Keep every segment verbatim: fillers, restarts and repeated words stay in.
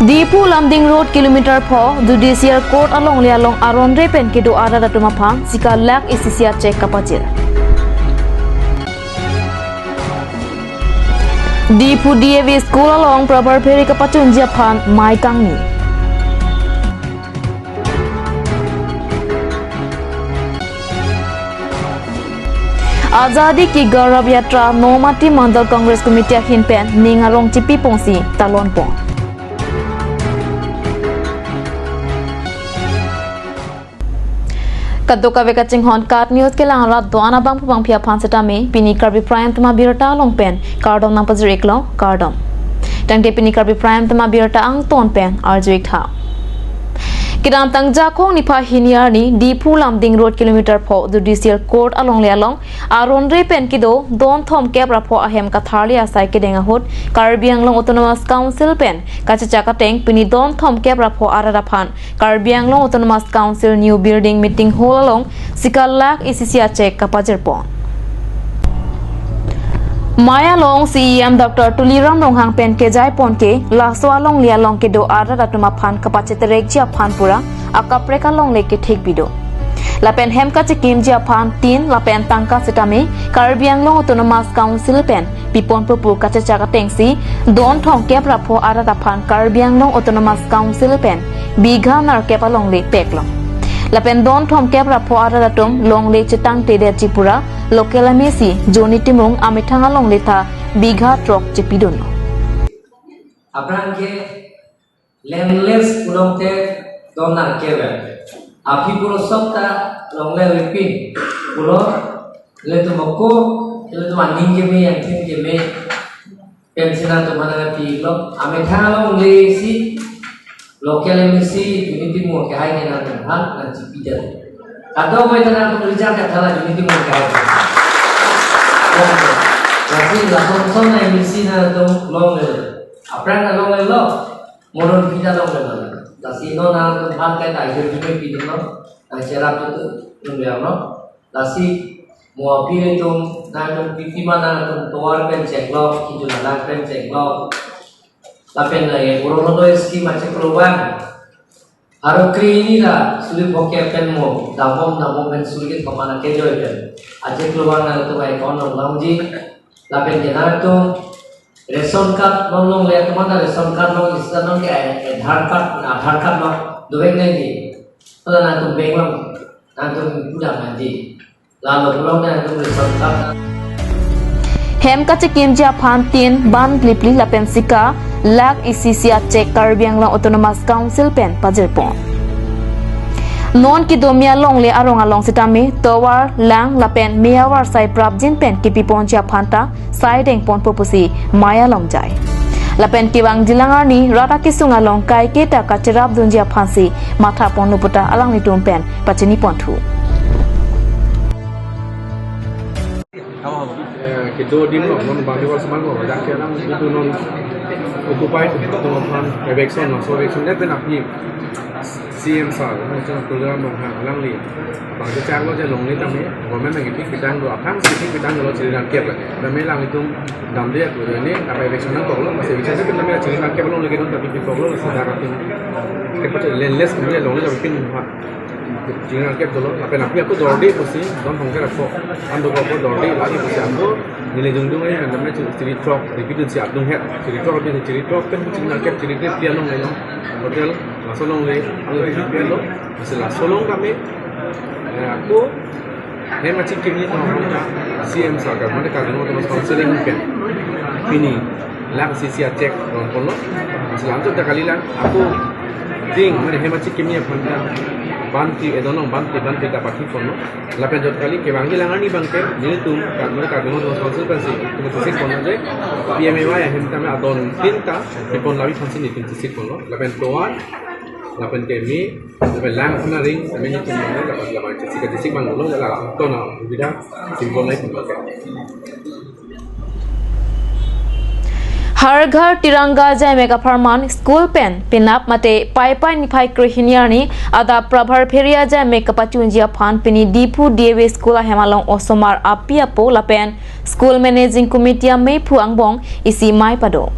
Diphu Lumding Road kilometer pho Judicial Court alongle along aron re pen kedo arat atum aphan sika lakh isi isi a cheque kapajir. Diphu D A V School along Prabhat Pheri kapachunji aphan mei kangni. Azadi Ki Gaurav Yatra Nomati Mandal Congress Committee ahin pen ning arong chipi pongsi talon pon. Kadokave kachinghon KAT News kelang arat do-an abangphu bangphi aphan setame pini Karbi Prime Time abirta along pen kardom nangpajir-iklo, kardom. Tangte pini Karbi Prime Time abirta angton pen arju-ik tha. Kedamtang Jakhong niphai hini arni Diphu Lumding Road kilometer pho Judicial Court alongle along aron re pen kedo don thomkep ra pho ahem katharli asai kedeng ahut Karbi Anglong Autonomous Council pen kachechak ateng pini don thomkep ra pho arat aphan Karbi Anglong Autonomous Council New Building Meeting Hall along sika lakh isi isi a cheque kapajir pon. Mei along C E M Doctor Tuliram Ronghang pen kejai pon ke laso alongle along kedo arat atum aphan kapacheterekji aphan pura akaprek alongle kethek pido. Lapen hem kachekimji aphan tin lapen tangka setame Karbi Anglong Autonomous Council pen pipon pupu kachechak atengsi don thomkep ra pho arat aphan Karbi Anglong Autonomous Council pen bigha nerkep alongle peklo. Lapen don thomkep ra pho arat atum longle chetangtedetji pura local M A C Johnny Timung amethang alongle ta bigha throk chepidunlo. Aphrang ke landless pulote don nerkep. Aphi pulo sokta longle ripin pulo, ilitum ako, ilitum aning keme, angthin keme, pension atum mana pilo, amethang longle si local M A C Johnny Timung kehai ke nangtum aphan nangchipidet. Kadokave ta nangtum rijak kathala Johnny Timung kehai. Lasi lason son M A C nangtum longle. Aphrang longlelo. Moron pita longle mana. Lasi non nangtum aphan ke ta idea pidunlo. Nangcherap tu tu longlelo. Lasi mo aphi ilitum nangtum piti mana nangtum tovar pen cheklo, kejun alang pen cheklo. Lapen na ye Orunodoi scheme achiklo abang. Aro kre hini ra suri phokep pen mo, damom damom pen suri kethom ana kejoi pen achiklo abang nangtum account along longji. Lapen ke nangtum ration card long longle, atum aphan ration card long, isi ta long ke Aadhaar card, Aadhaar card long dovek nangji. Hala nangtum bank long, nangtum pudam nangji. Lalo pulote nangtum ration card. Hem kachekimji aphan tin ban phli phli lapen sika lakh isi isi a cheque Karbi Anglong Autonomous Council pen pajir pon. Non kedo mei alongle arong along setame tovar, lang lapen mei avarsai prapjin pen kepi ponji aphan ta sai deng ponpo pusi mei along jai. Lapen kevangji lang arni rat akesung along kaike ta kacherap dunji aphansi matha ponlo pu ta alanglitum pen pachini ponthu. Eh, kedo adim lo, non bang di wal semang lo, dak ke nang itu non occupied, itu non eviction, non so eviction, dan pen aphi C M sir, non chang program dong ha, alangli. Bang di chang lo je longle tame, government nang ipik pitang do, aphrang si ipik pitang do lo chiri nangkep. Tame alanglitum damde aku ni, apa eviction nangkok lo, masi eviction tame chiri nangkep longle ke don tapi pik kok lo, sedar atum. Kepa landless kami longle tapi pin ha. Chiri nangkep dolo, lapen aphi ako dorde pusi, don thomkep ako. Ando ako dorde lagi pusi ako, neli jungdung ai, nandam chiri throk, ripidunsi adung het, chiri throk, ripidun chiri throk, pen chiri nangkep, chiri kre pian longle lo. Hotel, laso longle, alo ripidun pian lo, masi laso along kami, eh, ako, hem achikimji aphan ta C M sir, mane Karbi Anglong Autonomous Council ahin pen. Pini, lakh isi isi a cheque ron ponlo. Masi lam chot ta kali lang, ako ding, mane hem achikimji aphan ta ban phli, edon long ban phli, ban phli ta pathi ponlo. Lapen chot kali kevangji lang arni abang ke, nelitum, Kar-, mane Karbi Anglong Autonomous Council pensi, itum chesik ponlo je, P M A Y ahin tame adon tin ta, ipon labi aphansi nelitum chesik ponlo. Lapen tovar, lapen ke mei, lapen lang aphan aring, kami ni tum mana dapat lama cik cik bang dulu, la to na bida simple life. Har Ghar Tiranga ajaimek apharman school pen penap mate Paipai niphai krehini arni adap Prabhat Pheri ajaimek kapachunji aphan pini Diphu D A V school ahem along osomar api apo lapen School Managing Committee ameiphu angbong isi mei pado.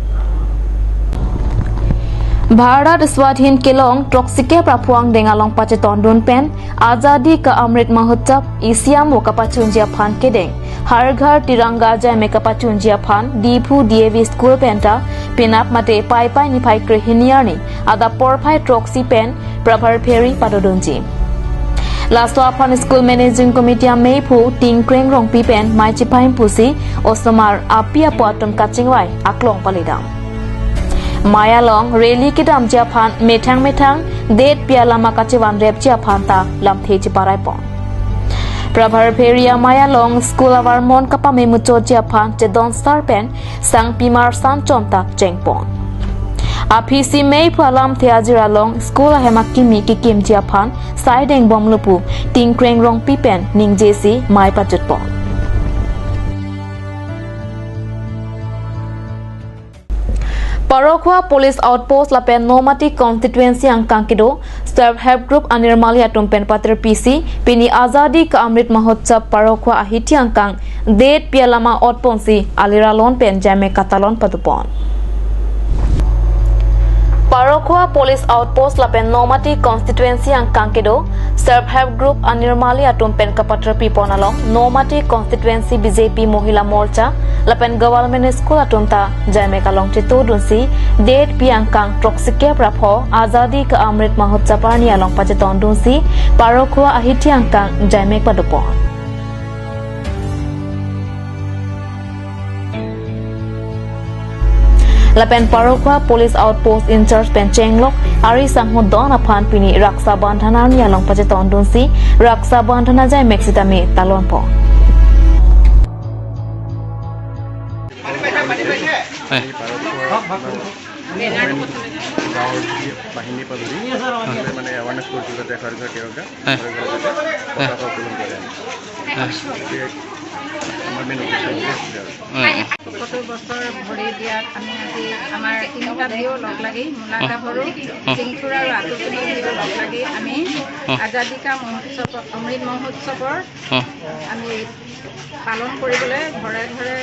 Bharat Swadhin kelong throksi kep ra pho angdeng along pachetondun pen Azadi Ka Amrit Mahotsav isi amo kapachunji aphan kedeng Har Ghar Tiranga ajaimek kapachunji aphan Diphu D A V School penta penap mate Paipai niphai krehini arni adap porphai throksi pen Prabhat Pheri padodunji. Laso aphan School Managing Committee ameiphu Tingkreng Rongpi pen mei chepaim pusi osomar api apo atum kachingvai aklong palidam. Mei along rally kedamji aphan methang methang detpi alama kachevan repji aphan ta lamthe cheparai pon. Prabhat Pheri amei along school avarmon kapame muchotji aphan chedon sar pen sangpimar sanchon ta chengpon. Aphisi meiphu alamthe ajir along school ahem akimi kekimji aphan saideng bomlo pu Tingkreng Rongpi pen ningjesi mei pajutpon. Parokhowa Police Outpost lapen Nomati Constituency angkang kedo Self Help Group anirmali atum pen patirpisi pini Azadi Ka Amrit Mahotsav Parokhowa ahithi angkang detpi alama otponsi aliralon pen jaimek katalon padopon. Parokhowa Police Outpost lapen Nomati Constituency angkang kedo Self Help Group anirmali atum pen kapatirpi pon along Nomati Constituency B J P Mohila Morcha lapen Government School atum ta jaimek along chetodunsi detpi angkang throksi kep ra pho Azadi Ka Amrit Mahotsav arni along pachetondunsi Parokhowa ahithi angkang jaimek padopon. Lapen Parokhowa Police Outpost in-charge pen chenglok ari sangho don aphan pini Raksha Bandhan arni along pachetondunsi Raksha Bandhan ajaimek sitame talonpon. গাঁৱৰ যি বাহিনী পালৰি মানে এৱাৰনেছ কৰিছোঁ যাতে হৰ ঘৰ তিৰংগা, হৰ ঘৰ যাতে পতাকা উত্তোলন কৰে। গতিকে আমাৰ মেইন উদ্দেশ্য এইটোৱে আছিলে আৰু। সত্তৰ বছৰ ভৰি দিয়াত আমি আজি আমাৰ তিনিটা ভিঅ লগ লাগি, মুনাকা বড়ো, চিংখুৰা আৰু আতুকুলি ভিঅ লগ লাগি আমি আজাদী কা মহোৎসৱ, অমৃত মহোৎসৱৰ আমি পালন কৰিবলৈ ঘৰে ঘৰে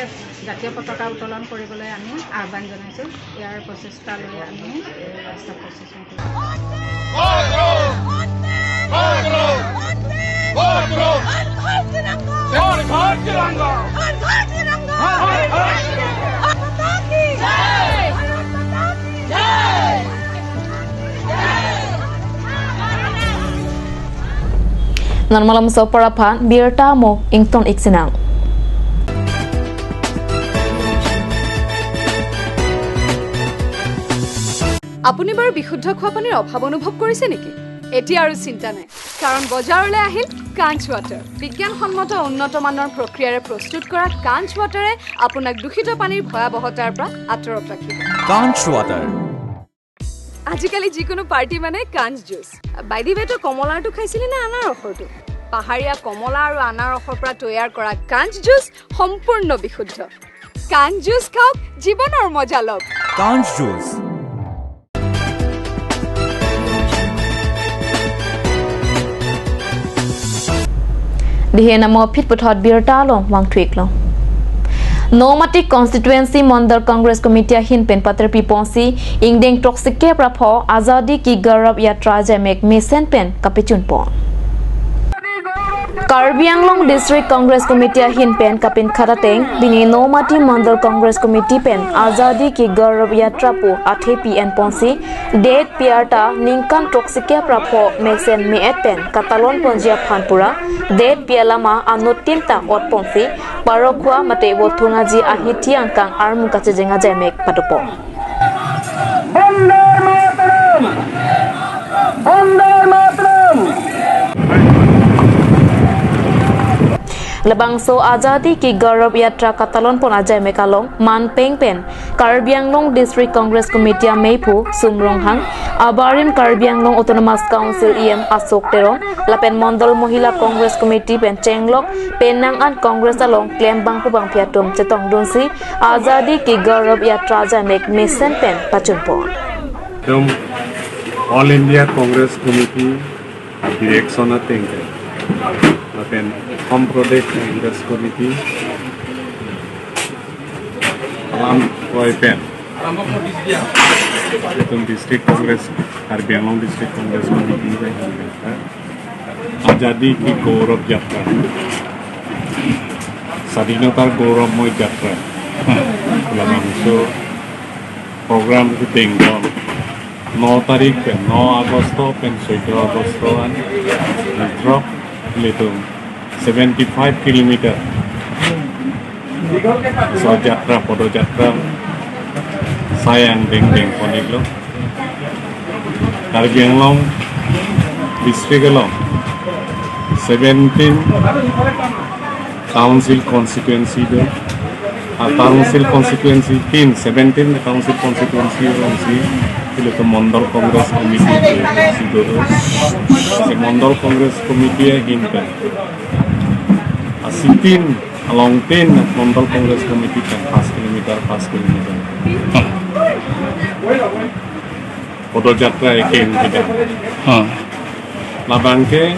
জাতীয় পতাকা উত্তোলন কৰিবলৈ আমি আহ্বান জনাইছোঁ। ইয়াৰ প্ৰচেষ্টা লৈ আমি এই ৰাস্তা process Non malomso apor aphan birta mo ington iksinang. আপুনি বাৰু বিশুদ্ধ খোৱা পানীৰ অভাৱ অনুভৱ কৰিছে নেকি? এতিয়া আৰু চিন্তা নাই, কাৰণ বজাৰলৈ আহিল কাঞ্চ ৱাটাৰ। বিজ্ঞানসন্মত উন্নত মানৰ প্ৰক্ৰিয়াৰে প্ৰস্তুত কৰা কাঞ্চ ৱাটাৰে আপোনাক দূষিত পানীৰ ভয়াৱহতাৰ পৰা আঁতৰত ৰাখিব। কাঞ্চ ৱাটাৰ। আজিকালি যিকোনো পাৰ্টি মানে কাঞ্চ জুচ। বাই দি ৱে, তই কমলাৰটো খাইছিলি নে আনাৰসৰটো? পাহাৰীয়া কমলা আৰু আনাৰসৰ পৰা তৈয়াৰ কৰা কাঞ্চ জুচ সম্পূৰ্ণ বিশুদ্ধ। কাঞ্চ জুচ খাওক, জীৱনৰ মজা লওক। কাঞ্চ juice. Dihe namo phit puthot birta along vangthuiklong. Nomati Constituency Mandal Congress Committee ahin pen patirpi ponsi ingdeng throksi kep ra pho Azadi Ki Gaurav Yatra ajaimek mesen pen kapachunpon. Karbi Anglong District Congress Committee ahin pen kapinkhat ateng pini Nomati Mandal Congress Committee pen Azadi Ki Gaurav Yatra pu athepi enponsi detpi arta ningkan throksi kep ra pho mesen me-et pen katalon ponji aphan pura detpi alama anuttin ta otponsi Parokhowa mate Vothung Aji ahithi angkang armu kachejeng ajaimek padopon. Vande Mataram! Vande Mataram! Labangso Azadi Ki Gaurav Yatra katalon pon ajaimek along manpeng pen Karbi Anglong District Congress Committee ameiphu Sum Ronghang, abarim Karbi Anglong Autonomous Council E M Ashok Teron, lapen Mandal Mohila Congress Committee pen chenglok penang an Congress along klembang pu bangpi atum chetongdunsi Azadi Ki Gaurav Yatra ajaimek mesen pen pachunpon. Ekdom All India Congress Committee direction ateng ke, lapen Assam Pradesh Congress Committee alam kroi pen Itum District Congress, Karbi Anglong District Congress Committee pen, eh, Azadi Ki Gaurav Yatra, Sadhinotar Gaurav Moy Yatra, labangso program kedengdon, no tarik pen, no Agosto pen soido Agosto an, throk ilitum seventy five kilometer so jatra, podo jatra asai angdeng dengpon-iklo. Karbi Anglong district along seventeen council constituency do. Ah, council constituency tin, seventeen council constituency alongsi ilitum Mandal Congress Committee si do. Si Mandal Congress Committee ahin pen, ah, sitin along tin Mandal Congress Committee pen five kilometer, five kilometer podo jatra ekin kita. Hmm. Labang ke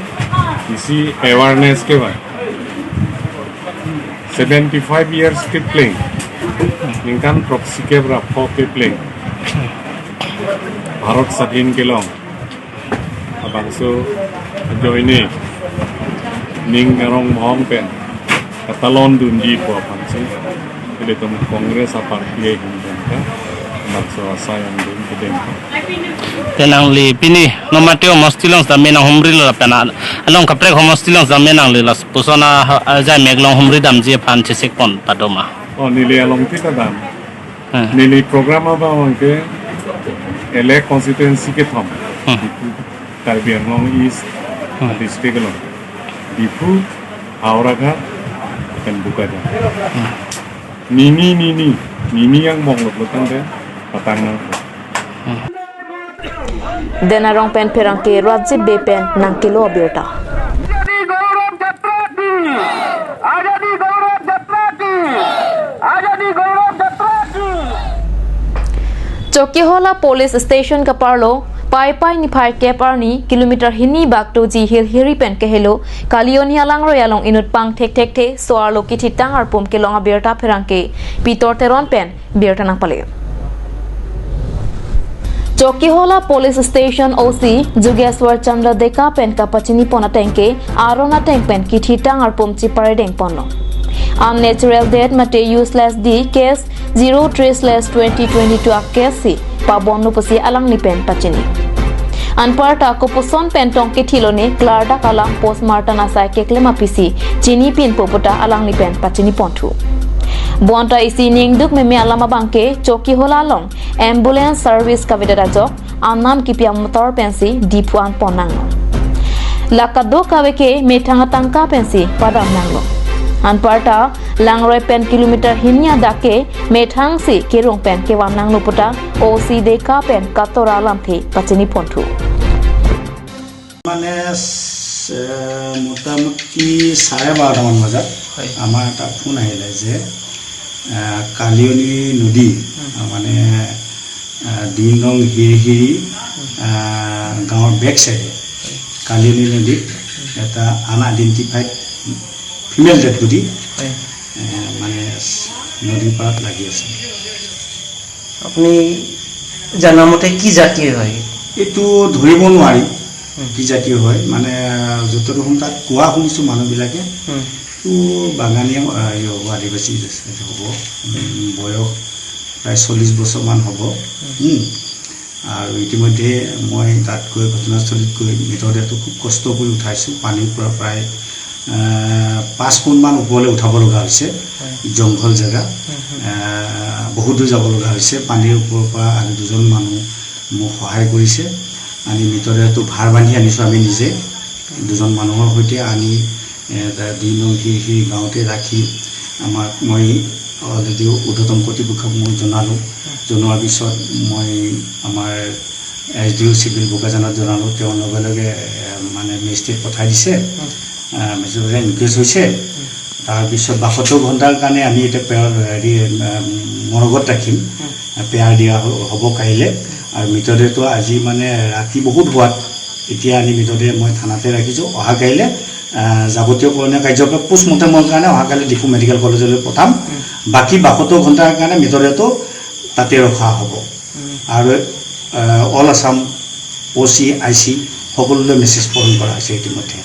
isi awareness kevang. Seventy five years keplang, ningkan throksi kep ra pho keplang Bharat Sadhin kelong, labangso ajoine ning arong mohong pen katalon dunji pu aphansi ilitum Congress a-party ahin pen ta labangso asai angdeng kedeng. Te nangli pini Nomate homosti along sitame nanghumrilo lapen a-, along kaprek homosti along sitame nangli lapuson a, ajai mek along humri damji aphan chesikpon padoma? Oh, neli along kita dam. Hmm. Neli program abang ke elect constituency kethom. Hmm. Karbi Anglong East, hmm, district along. Diphu, Howraghat, pen Bokajan. Hmm. Nini, nini, nini yang mong lo tangte, patang nang. Hmm. Den arong pen pherangke Rajib Bey pen nangkelo abirta. आजादी गौरव यात्रा की, आजादी गौरव यात्रा की, आजादी गौरव यात्रा की। Chokihola Police Station kaparlo, Paipai niphai kep arni kilometer hini bak doji hirhiri pen kehelo, Kalioni alangroi along inut pang thekthekthe, so-arlo kithitang arpum kelong abirta pherangke Pitor Teron pen birta nangpale. Chokihola Police Station O C Jugeswar Chandra Deka pen kapachinipon ateng ke aron ateng pen kithitang arpum chiparedengponlo. Unnatural death mate useless death case zero three slash twenty twenty-two a-case si pabonlo pusi alangli pen pachini. Anparta kopuson pen tong kithilone klardak alam postmortem asai keklem apisi chinipinpo puta alangli pen pachiniponthu. Bonta isi ningduk meme alam abang ke Chokihola along ambulance service kavedet ajok anam kipi amotor pensi Diphu anpon nanglo. La kadokave ke methang atangka pensi padam nanglo. Anparta langroi pen kilometer hini adak ke methangsi kerung pen kevan nanglo puta O C Deka pen katora lamthe pachiniponthu. মানে, চ-, মোটামুটি চাৰে বাৰটামান বজাত হয়। আমাৰ এটা ফোন আহিলে যে, আহ, কালিয়নী নদী, হুম। আহ, মানে, আহ, দুই নং হিৰহিৰি, হুম। আহ, গাঁৱৰ বেক চাইডে হয়। কালিয়নী নদীত হুম। এটা আনআইডেণ্টিফাইড ফিমেল ডেড বডি, হয়। আহ, মানে, নদীৰ পাৰত লাগি আছে। আপুনি জনামতে কি জাতিৰ হয়? এইটো ধৰিব নোৱাৰি হুম। কি জাতিৰ হয়, মানে যতদূৰ শুন তাত কোৱা শুনিছোঁ মানুহবিলাকে, হুম। এইটো বাগানীয়া, আহ, ইয়ে হ'ব, আদিবাসী হ'ব। উম, বয়স প্ৰায় চল্লিছ বছৰমান হ'ব। হুম। উম। আৰু ইতিমধ্যে মই তাত গৈ ঘটনাস্থলীত গৈ মৃতদেহটো খুব কষ্ট কৰি উঠাইছোঁ। পানীৰ পৰা প্ৰায়, আহ, পাঁচ ফুটমান ওপৰলৈ উঠাব লগা হৈছে। হয়। জংঘল জেগা। হুম, হুম। আহ, বহুত দূৰ যাব লগা হৈছে। পানীৰ ওপৰৰ পৰা আৰু দুজন মানুহ মোক সহায় কৰিছে। আনি মৃতদেহটো ভাৰ বান্ধি আনিছোঁ আমি নিজে। দুজন মানুহৰ সৈতে আনি, এ, তা-, দুই নং সেই, সেই গাঁৱতে ৰাখি আমাক, মই অলৰেডি ঊৰ্ধ্বতম কৰ্তৃপক্ষক মই জনালোঁ। জনোৱাৰ পিছত মই আমাৰ এছ ডি অ' চিভিল বোকাজানত জনালোঁ। তেওঁ লগে লগে, এ, মানে মেজিষ্ট্ৰেট পঠাই দিছে। এ, মেজিষ্ট্ৰেটে ইনকুৱেষ্ট হৈছে। তাৰপিছত বাসত্তৰ ঘণ্টাৰ কাৰণে আমি এতিয়া পেয়াৰ, হেৰি, এ, মৰগত ৰাখিম। পেয়াৰ দিয়া হ-, হ'ব কাইলৈ। আৰু মৃতদেহটো আজি মানে ৰাতি বহুত হোৱাত এতিয়া আনি মৃতদেহ মই থানাতে ৰাখিছোঁ। অহা কাইলৈ, আহ, যাৱতীয় কৰণীয় কাৰ্যকলাপ পোষ্টমৰ্টেমৰ কাৰণে অহা কাইলৈ ডিফু মেডিকেল কলেজলৈ পঠাম। উম। বাকী বাসত্তৰ ঘণ্টাৰ কাৰণে মৃতদেহটো তাতে ৰখা হ'ব। উম। আৰু আহ, অল আছাম অ চি, আই চি সকলোলৈ মেছেজ প্ৰেৰণ কৰা হৈছে ইতিমধ্যে।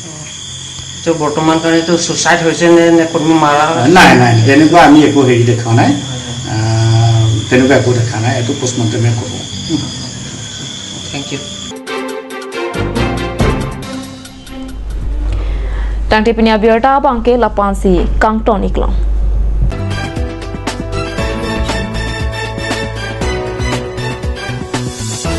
তো বৰ্তমান কাৰণে তো ছুচাইড হৈছে নে নে কোনোবা মাৰা নাই নাই, তেনেকুৱা আমি একো হেৰি দেখা নাই। আহ, তেনেকুৱা একো দেখা নাই, এইটো পোষ্টমৰ্টেমে ক'ব। Thank you. Tangte pini abirta abangke lapu-ansi kangton-iklong.